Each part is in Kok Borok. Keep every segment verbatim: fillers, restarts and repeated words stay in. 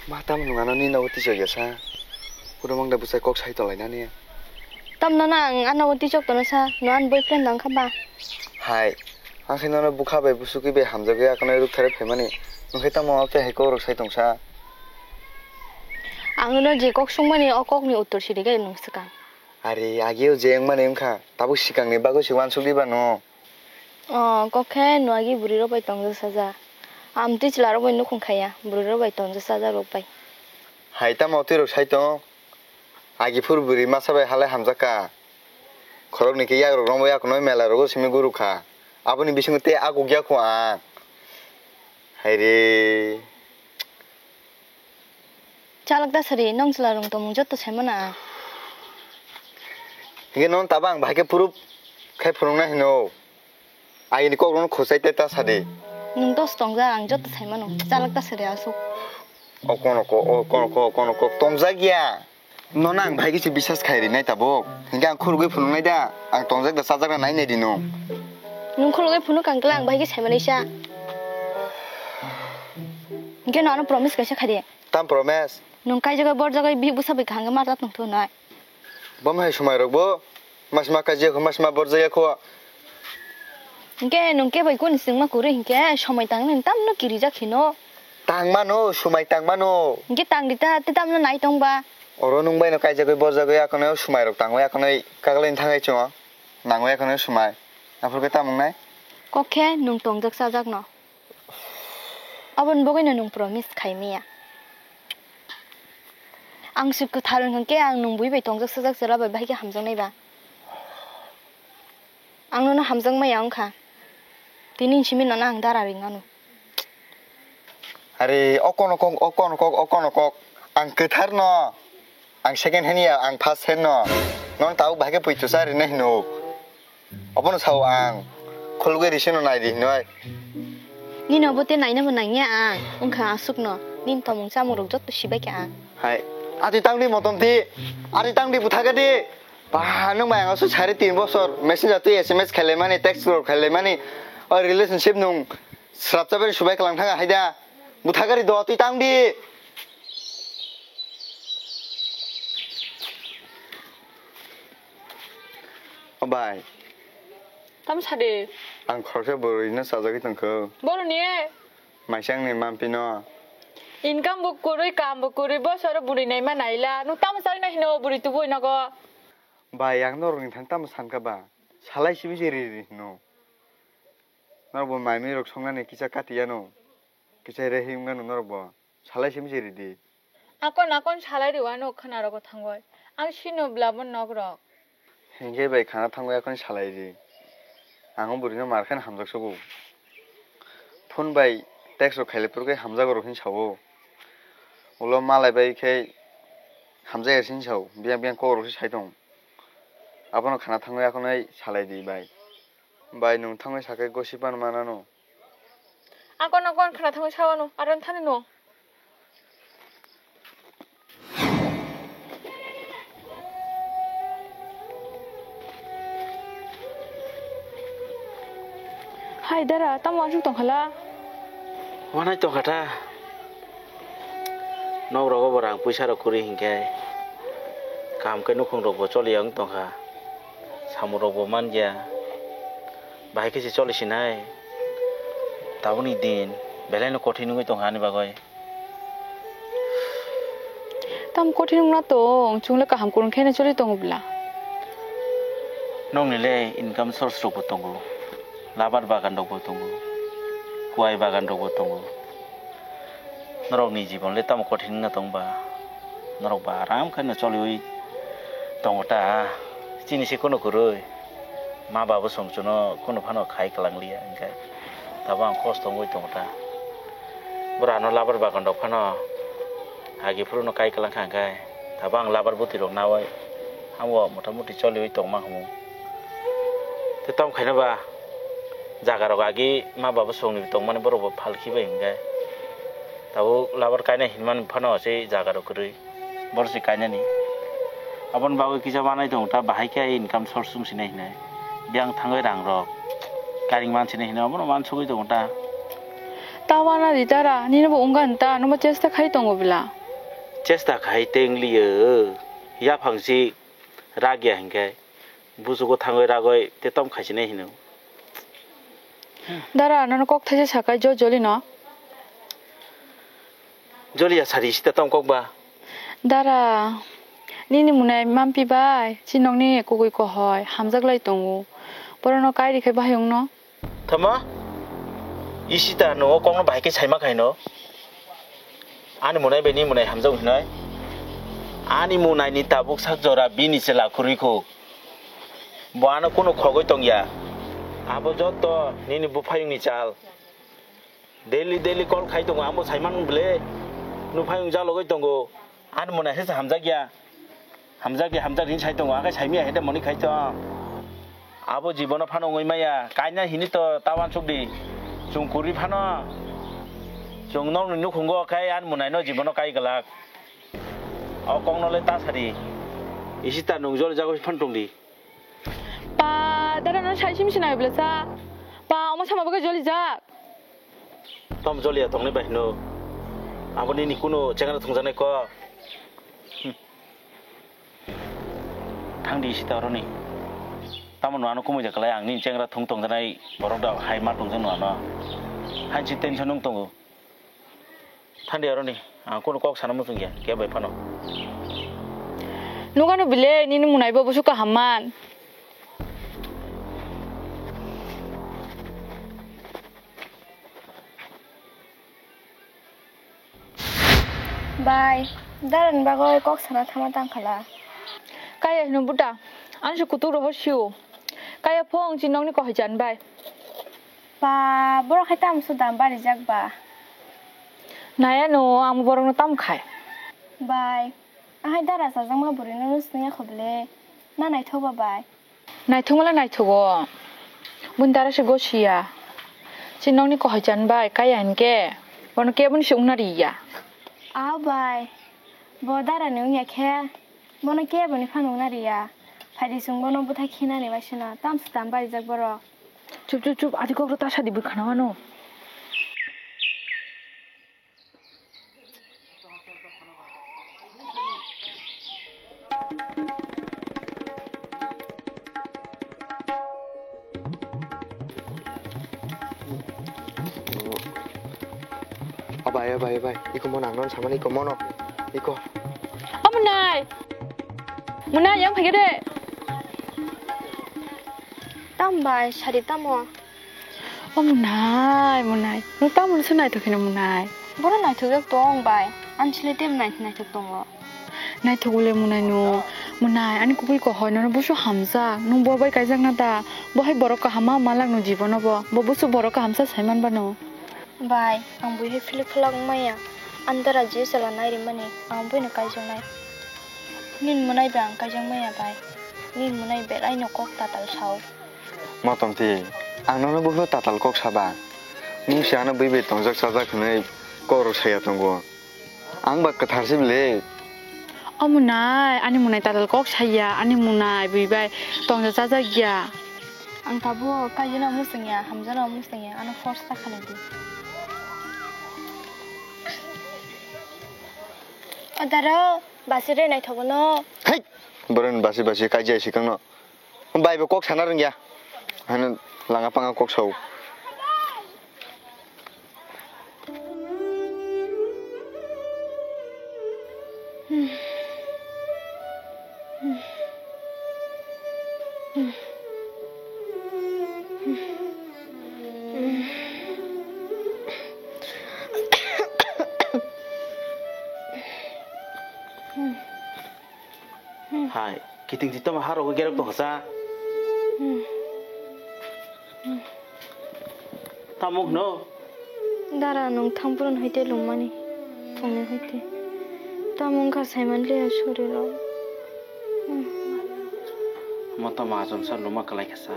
Ma tamo nwng ano nini nogo tisok ya sa? Kuro mangda bwsai kok sai tong lainani. Tamno no ang ano tisok tono sa, no ani boyfriend nang kha ba? Hai, ang khe nono bwkha bai bwswkwi bai hamjagwi akonoi rwktharwi phaimani. Nwng khe tamo tei hai kok rok sai tong sa? Ang nono je kok swngmani o kokni uttor siri khe nwng swkang. Are, ageo je wngmani wngkha, tabuk swkangni bagwi se uansuk diba no? O, kok khe nwng agi bwrwi rok bai tongjak sajak. Amtwi chwla rok bai nukhung khaiya, bwrwi rok bai tongjak sajak rok bai. Hai tamo twi rok sai tong? Agi phuru bwrwi masa bai halai hamjak kha. Khoroknwi khe yak rok romwi akonoi mela rogo simi guru kha. Aboni bisingo tei aguk ya kho ang. Hai re. Chalak da sari, nong chwla rong tongmung joto sai mano ang. Hingke non taba ang bahai khe proof khai phunukna hino. Aini kok rok no khosai te ta sadi. Nwng dos tongja ang joto sai mano. Chalak da sari asuk. O kono ko, o kono ko, o kono ko tongja gya. Nono ang bahai khe se bisas khai rinai tabuk. Hingke ang khurugwi phunuknai da. Ang tongjak da chajak da nai nai di no. Nwng khulugwi phunuk kang kla ang bahai khe sai manai sa. Hingke no ano promise kaisa khai di. Tam promise? Nwng kaijagwi borjagwi bihik bwsa bai kaham khe ma ta tongthu nai. Bo hai swmai rok bo masma kaijak kho, masma borjak ya kho. Hingke nwng kebo kuni swngma kwrwi hingke somoi tangwi tamno kirijak hino. Tangmano, swmai tangmano. Hingke tangdi ta, tei tamno nai tongba. Oro nwng baino kaijagwi borjagwi akonoi swmai rok tangwi akonoi kaglai thangwi chwng nangwi akonoi swmai. Aphuru khe tamung nai? Kok khe nwng tongjak chajakno. Aboni bagwino nwng promise khai maya. Ang se kwthar wngkha khe ang nwng bui bai tongjak sajak chwla bai bahai khe hamjaknai ba. Ang nono hamjak maya wngkha. Tini simi nono ang dara ring anw. Are, o kono kok, o kono kok, o kono kok. Ang kwthar no. Ang second hand ya, ang first hand no. Nono tabuk bahai khe puito cha rinai hino. Obono sao ang. Khulugwi risino nai di hinoi. Nini obo te nainabo nangya ang. Wngkha aswkno. Nini tomung chamung rok joto sibai kha ang. Hai. Ati tangdi motom ti. Ati tangdi buthaga di. Ba, nwng bai ang aswk sari tin bosor. Messenger twi S M S khailai mani, text rok khailai mani. O relationship nwng srap chabari subai kalang thanga haida. Buthaga ri do twi tangdi. O bai. Tamo sadi? Ang khoroksa bwrwino chajagwi tongkho. Boroni? Maisangni mampino. Income bo kwrwi, kam bo kwrwi, bosoro bwrwi naima naila. Nwng tamo chali na hino bwrwi tubui nogo? Bai, ang norokni thani tamo sankha ba? Salai simi se ri ri hino. Norok bo mai mui rok songnani kisa kati yano. Kisa rehi wngmano norok bo. Salai simi se ridi. Akon akon salai rwano khwnarogo thangoi. Ang sino bwlabo nok rok. Hingke bai khana thangoi akon salai ri. Ang o bwrwino mar khe hamjak sogo. Phone bai text rok khailai phuru khe hamjago rok hin sao. Ulo malai bai khe hamjak ya sin sao. Biyang biyang kok rok se sai tong. Abono khana thangoi akonoi salai di bai. Bai nwng thangoi sakhe gosi pan manano. Akon akon khwna thangwi sawano, aron thani no. Hai dara, tamo uansuk tongkhala? Wanai tongkha ta. Nok rogo bo rang puisa rok kwrwi hinkhe, kaham khe nukhung rok bo choliya wng tongkha. Samung rok bo mangya. Bahai khe se choli sinai. Tabukni din belai no kothin wngwi tongkha ani bagwi. Tam kothin wngna tong, chwng le kaham kwrwng khe no choli tongo bwla. Nokni le income source rok bo tongo. Labar bagan rok bo tongo. Kuai bagan rok bo tongo. Norokni jibon le tamo kothin wngna tong ba? Norok ba aram khe no choliwi tongo ta. Chini se kheno kwrwi. Ma babu song chuno kheno phano khai kwlang liya hinkhe. Tabo ang kosto wngwi tongo ta. Bwrano labar bagan rok phano agi phuru no kai kwlang kha hinkhe. Tabo ang labar bwtwi rok nawi. Amo motamuti choliwi tongma hwnwi. Tei tamo khaina ba jaga rok agi ma baba songni tongmani borok bo phalkhi bai hinkhe. Tabuk labar kainai hinmani phano se jaga rok kwrwi. Borok se kainani. Aboni bagwi kisa manai tongo ta bahai khe income source wng sinai hinai. Biyang thangwi rang rok. Karing man sinai hinai obono wansugwi tongo ta. Ta wana di tara, nini bo wngkha ta, nobo chesta khai tongo bwla. Chesta khai tei wng liyo, yaphang si rak ya hinkhe, bujugo thangwi ragwi tei tom khaisinai hino. Dara, nono kok thaisa sakai jo joli no. Joli ya sari sita tom kok ba. Dara, nini munai mampi bai, chinokni kugui kohoi, hamjak lai tongo. Borokno kai rikhe bahai wngno. Thama, isita no o kokno bahai khe saima khaino. Ani munai bai ni munai hamjak hinai. Ani munai ni tabuk sak jora bini chela khurui kho. Bo ano kuno khogoi tongya. Abo joto nini buphayung ni chal. Daily, daily call khai tongo, amo saiman ble. Nuphayung jalogoi tongo. Ani munai hesa hamjak ya. Hamjak de hamjak ring sai tongo, akai saimia hede moni khai tong. Abo jibono phano wngwi maya, kaina hini to ta uansuk di. Chwng kwrwi phano. Chwng nokni nukhungo khai ani munaino jibono kai glak. O kokno le ta sadi. Isi ta nung joli jago phan tong di. Pa, dada no sai sim sinai bla sa. Pa, omo sama bagwi joli jak. Tom joliya tongnai bai hino. Abo nini kuno chengra thungjaknai kok. Hm. Thangdi sita oroni. Tamo no ano kumui jaklai ang nini chengra thung tongjaknai borok da hai ma tongjakno ano. Hansi tension nung tongo. Thangdi oroni. Ang kuno kok sana muchung ya. Khe bai phano. Nugano bile nini munai bo busu kaham man. Bai, darani bagwi kok sana thama tang khala. Kaya hino buta, ani se kutuk roho sio. Kaya phung chi nokni kohoi chan bai. Ba, borok hai tamo se dam barijak ba. Naya no, ang borokno tamo khai. Bai, ahai dara chajakma bwrwino nw swngya kho bwle. Na naithok ba bai. Naithokmala naithogo. Boni dara se gosiya. Chini nokni kohoi chan bai kaya hinkhe bono keboni se wngna riya. Aw bai, bo dara ni wngya khe bono keboni phano wngna riya. Phaidi chwng bono bwthai khinani bai sino tamsa tam barijak borok. Chup chup chup, adi kokro ta sadi bwkhana wano. Abai, abai, abai. Iko mono ang nono samani iko mono. Iko. Omo nai. Mwnai yang phai de. Tam bai, sari tamo. O mwnai, mwnai. Nwng tamo se naithok kheno mwnai. Bono naithok jak tong bai. Ani sile tem nai-, naithok tongo. Naithok le mwnai nwng. Mwnai, ani kubui kohoi nono busu hamjak. Nwng bo bai kaijak na da. Bo hai borok kaham ma malak nwng jibono bo. Bo busu borok kaham sa sai man ba nwng. Bai, ang buihai philik phalak wngmaya. Ani dara je chwla nai rimani, ang buino kaijaknai. Nini mwnai bai ang kaijak maya bai. Nini mwnai belaino kok tatal sao. Motom ti, ang nono buphuru tatal kok saba. Nwng se ano bui bai tongjak chajak hwnwi kok rw saya tongo. Ang ba kwthar se bile. O mwnai, ani mwnai tatal kok saya, ani mwnai bui bai tongjak chajak ya. Ang tabuk kaijano muchungya, hamjano muchungya, ano force ta khalai di. O daro, basi re naithogo no. Hei! Boroni basi basi kaijai sikang no. Bai bo kok sana rwngya. Hano langa panga kok sao. Hai, kiting si toma harok gerok tong sa. Tamo hwno? Dara nwng thangphuru hwite lungmani, phungni hwite. Tamo wngkha saiman le soriro. Mo tamo achomsa luma kwlai kha sa.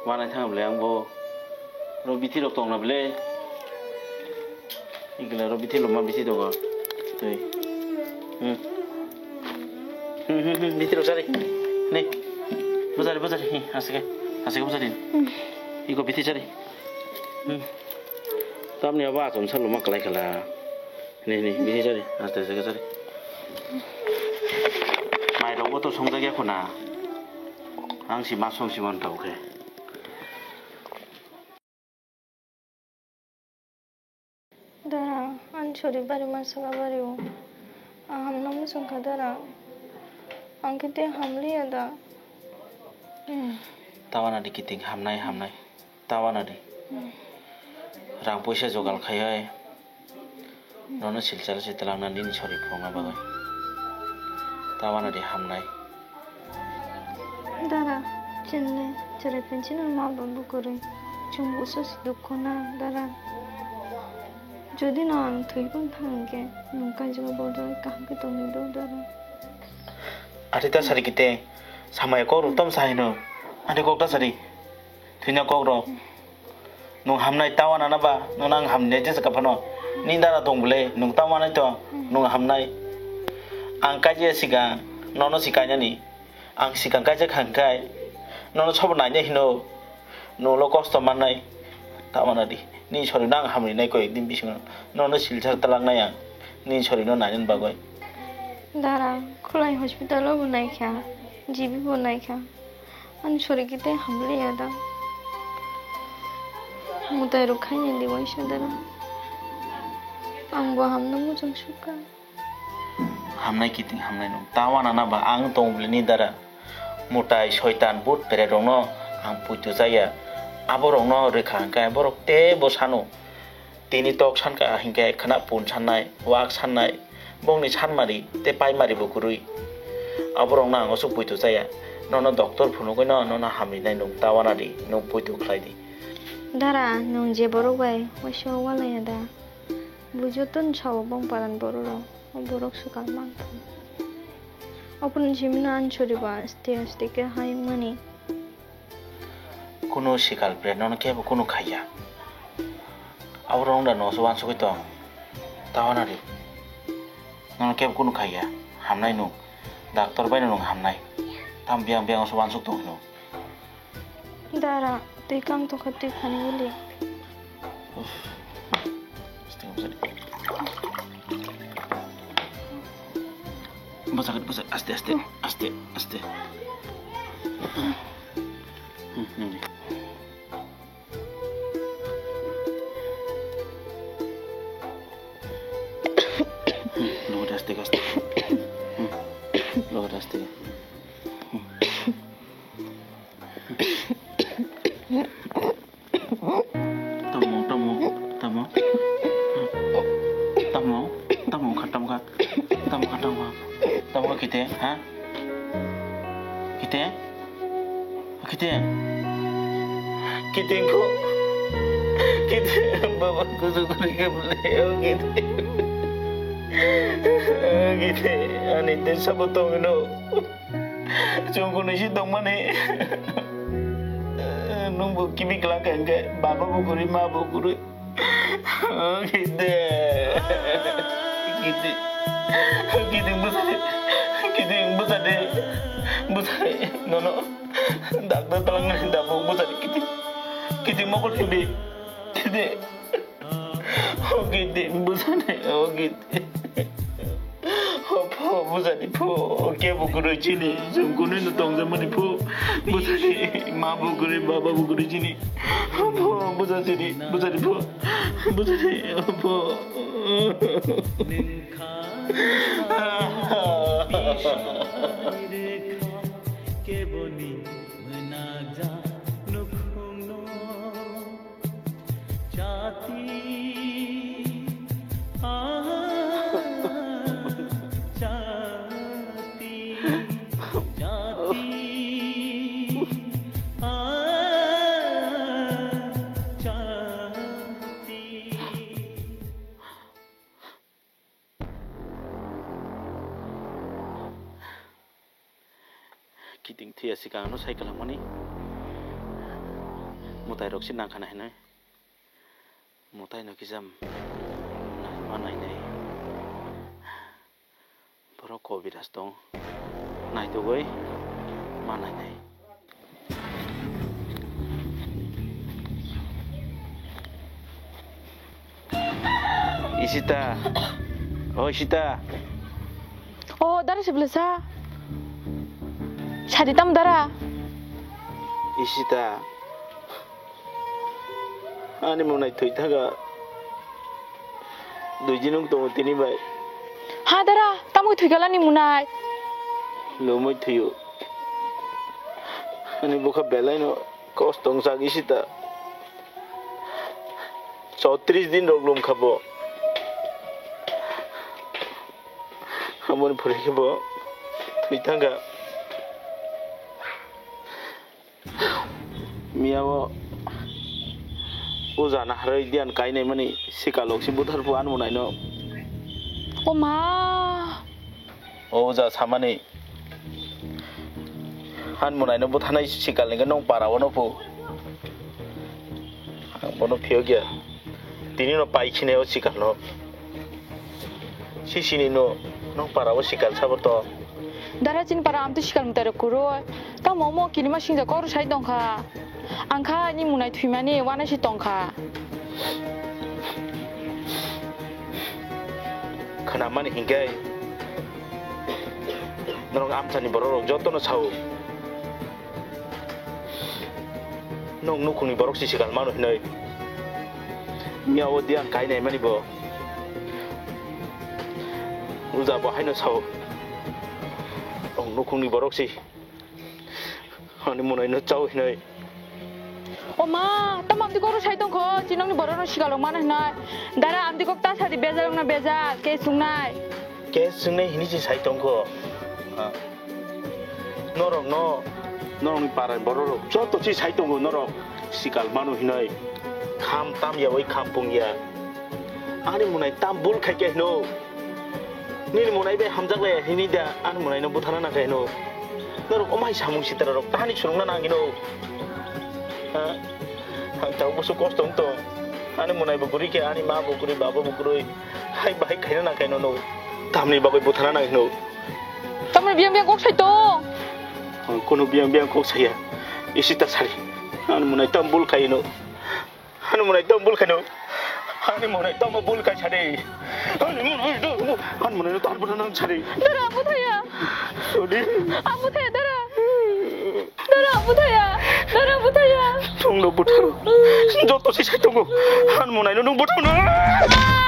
Wanai thang bwle ang bo. Ro bithi rok tong na bwle. Igla ro bithi loma bithi dogo. Tei. Hmm. Hmm, hmm, hmm, bithi rok sari. Nei. Bujari, bujari. Hi, asike. Asike bujari. Hmm. Iko bithi sari. Hmm. Tamni abo achomsa loma kwlai khala. Nei, nei, bithi sari. Aste, aste sari. Mairokbo to songjakya khuna. Ang si ma song si mantau khe. Dara, ani sori bari ma saka bari o. Ang hamna muchung kha dara. Ang khe tei hamliya da. Tawana di kiting hamnai hamnai. Tawana di. Rang puisa jogal khai hai. Nono silchar se twlangna nini sori phunukna bagwi. Tawana di hamnai. Dara, chwngni chwrai pension ma ba bukurwi. Chwng busa se dukhu na, dara. Jodi no ang thwi phano thang khe, nwng kaijagwi bodol kaham khe tongwi do, dara. Ati ta sari kite, samaya kok rok tam sahino. Ati kok ta sari. Thwina kok rok. Nwng hamnai tawana na ba, nwng ang hamnai jesa ka phano. Ni dara tong bwle, nwng tawanai to, nwng hamnai. Ang kaijaya sikang, nono si kainani. Ang sikang kaijak hang kai, nono sobo nainai hino, nolo kosto mannai. Tawana di, ni sori no ang hamri nai koi din bisingo, nono silchar talang nai ang, ni sori no nainani bagwi. Dara, khulai hospital o bo naikha, G B bo naikha. Ani sori khe tei hamliya da. Mwtai rok khaina di waisa dara. Ang bo hamna muchung sukha. Hamnai kiting hamnai no. Tawana na ba ang tong bwle ni dara. Mwtai soitan bhut pere rok no ang puitu chaya. Abo rok no rwkha hwnkhe borok tei bo sano. Tini tok sankha hinkhe khwna pun sannai, wak sannai, bongni sanmari tei paimari bo kwrwi. Aborokno ang oso puitu chaya. Nono doctor phunugwi no, nono hamrinai nwng tawana di, nwng puitu khlai di. Dara, nwng je borok bai waisa walaiya da? Bo jotono sao bong paran bororok, o borok swkang mang thung. Ophuru simi no ansori ba aste aste khe hai mani. Kunu sikal bre nono kebo kunu khaiya. Abo rong da noso wansugwi tong. Tawana ri. Nono kebo kunu khaiya. Hamnai nuk. Doctor bai no nwng hamnai. Tam biang biang oso wansuk tong hino. Dara, twi kang tokha twi khani wili. Uff. Aste, aste. Bwsa, bwsa, aste, aste, aste, aste. Hmm, nini. Hmm, logo de aste, aste. Hmm, logo de aste. Hmm. Tamo, tamo, tamo. Tamo, tamo kha, tamo kha. Tamo kha, tamo kha. Tamo kha kite, ha? Kite? Kite? Kite ko? Kite, baba kusu kuri ke bole, oh, kite. Kite, ani te sabo tongino. Chwng kunu si tongmani. Nwng bo kibi kwlak kha hwnkhe baba bo kwrwi, ma bo kwrwi. Kide. Kide. Kide bwsadi. Kide bwsadi. Bwsadi. Nono. Doctor twlangnani da bo bwsadi kide. Kide mokol kide. Kide. Ogidi, bujani, ogidi. Opho, bujani pho, kebo kwrwi chini, chwng kunui no tongjakmani pho. Bujani, ma bo kwrwi, baba bo kwrwi chini. Opho, bujani, bujani pho, bujani, opho. Keboni mwnakjak nukhungno. Jati, ah, jati, jati, ah, jati. Kiting thuya sikang ano sai kwlangmani. Mwtai rok se nangkha na hinwi. Mwtai no kisa ma nainai. Borok kobiraj tong. Naitugwi ma nainai. Isita. O Isita. Siblesa. Sadi tam dara. Isita. Ani monai thwi thaga. Dui din wng tongo tini bai. Ha dara, tamwi thwi kala ni monai. Lomoi thwiyo. Ani bokha belai no kosto wngjak Isita. Chowtris din rok lom kha bo. Aboni pore khe bo thwi thangkha. Miyao uja naharwi diyan kainai mani sikalok si buthar phu ani monaino. O ma. O uja samani. Ani monaino buthanai sikalni khe nong para wano phu. Ang bono phiyok ya. Tini no pai khini o sikal no. Sisini no nong para o sikal sabo to. Dara chini para amtwi sikal mwtai rok kwrwi. Tamo omo kinima singja kor sai tongkha. Ang kha ani monai thwimani wana si tongkha. Khwnamani hinkhe norok amchani borok rok jotono sao. Nwng nukhungni borok si sikal mano hinwi. Mia o diyan kainai mani bo. Uja bo haino sao. Nwng nukhungni borok si. Ani monaino chao hinwi. O ma, tamo amtwi koro sai tongkho, chinokni borokno sikal rok mano hinwi. Dara amtwi kok ta sadi bejal wngna bejal, ke sungnai. Ke sungnai hini si sai tongkho. Ha. Norok no, norokni parai borok rok joto si sai tongo norok sikal mano hinoi kham tam ya oi kham pung ya. Ani monai tam bul khai ke hino. Nini monai bai hamjak le hini da ani monai no buthana na khai hino. Norok omai samung sitra rok tani surungna nangino. Ha? Ang tau busu kosto wng tong. Ani monai bo guri khe ani ma bo guri baba bo guri. Hai bahai khaina na khaino no. Tamni bagwi buthana nang hino. Tamni biyang biyang kok sai tong. Ang kono biyang biyang kok saya. Isi ta sari. Ani monai tam bul khaino. Ani monai tam bul khaino. Ani monai tam bul khai sari. Ani monai tam, ani monai tam bul nang sari. Dara abu thaya. Sorry. Abu thaya dara. Dara abu thaya. Dara abu thaya. Tongno butharo. Joto si sai tongo. Ani monai no nung butharo na.